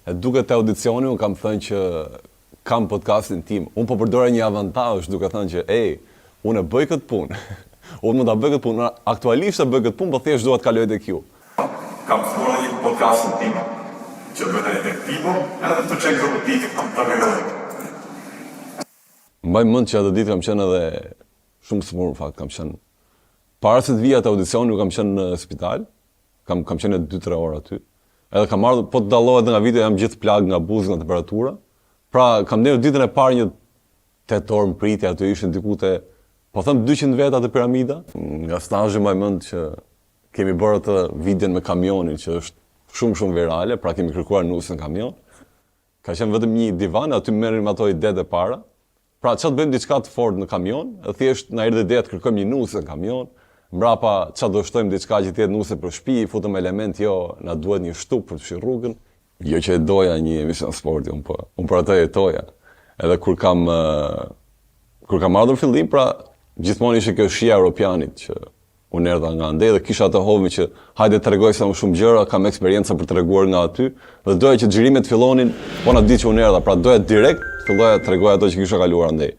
E duket te audicioni, unë kam thënë që kam podcastin tim. Unë po përdora një avantazh duke thënë që ej, unë e bëj këtë punë. Unë mund ta bëj këtë punë, unë aktualisht e bëj këtë punë, po thjesht dua të kaloj tek ju. Kam filluar një podcastin tim që bëj tani tek Pipo, edhe të çek robotike kam ta kaloj. Mbaj mend që atë ditë kam qenë edhe shumë sëmurë në fakt, kam qenë para se të vija te audicioni, unë kam qenë në spital, kam kam qenë 2-3 orë aty. Edhe kam ardhur, po të dallohet nga video, jam gjithë plagë nga buzë, nga temperatura. Pra, kam ndenjur ditën e parë një 8 orë në pritje, aty ishin diku te, po them 200 veta te piramida. Nga stazhi mbaj mend që kemi bërë atë videon me kamionin që është shumë shumë virale, pra kemi kërkuar nuse në kamion. Ka qenë vetëm një divan, aty merrim ato idetë e para. Pra ça të bëjmë diçka të fortë në kamion, e thjesht na erdhi ideja të kërkojmë një nuse në kamion. Mbrapa ça do shtojmë diçka që të jetë nuse për shtëpi, futëm element jo, na duhet një shtup për të fshirë rrugën. Jo që e doja një emision sporti, unë po, unë për atë jetoja. Edhe kur kam kur kam ardhur fillim, pra gjithmonë ishte kjo shija e Europianit që unë erdha nga andej dhe kisha atë hovin që hajde të tregoj sa më shumë gjëra, kam eksperienca për të treguar nga aty dhe doja që xhirimet fillonin po në ditë që unë erdha, pra doja direkt të filloja të tregoja ato që kisha kaluar andej.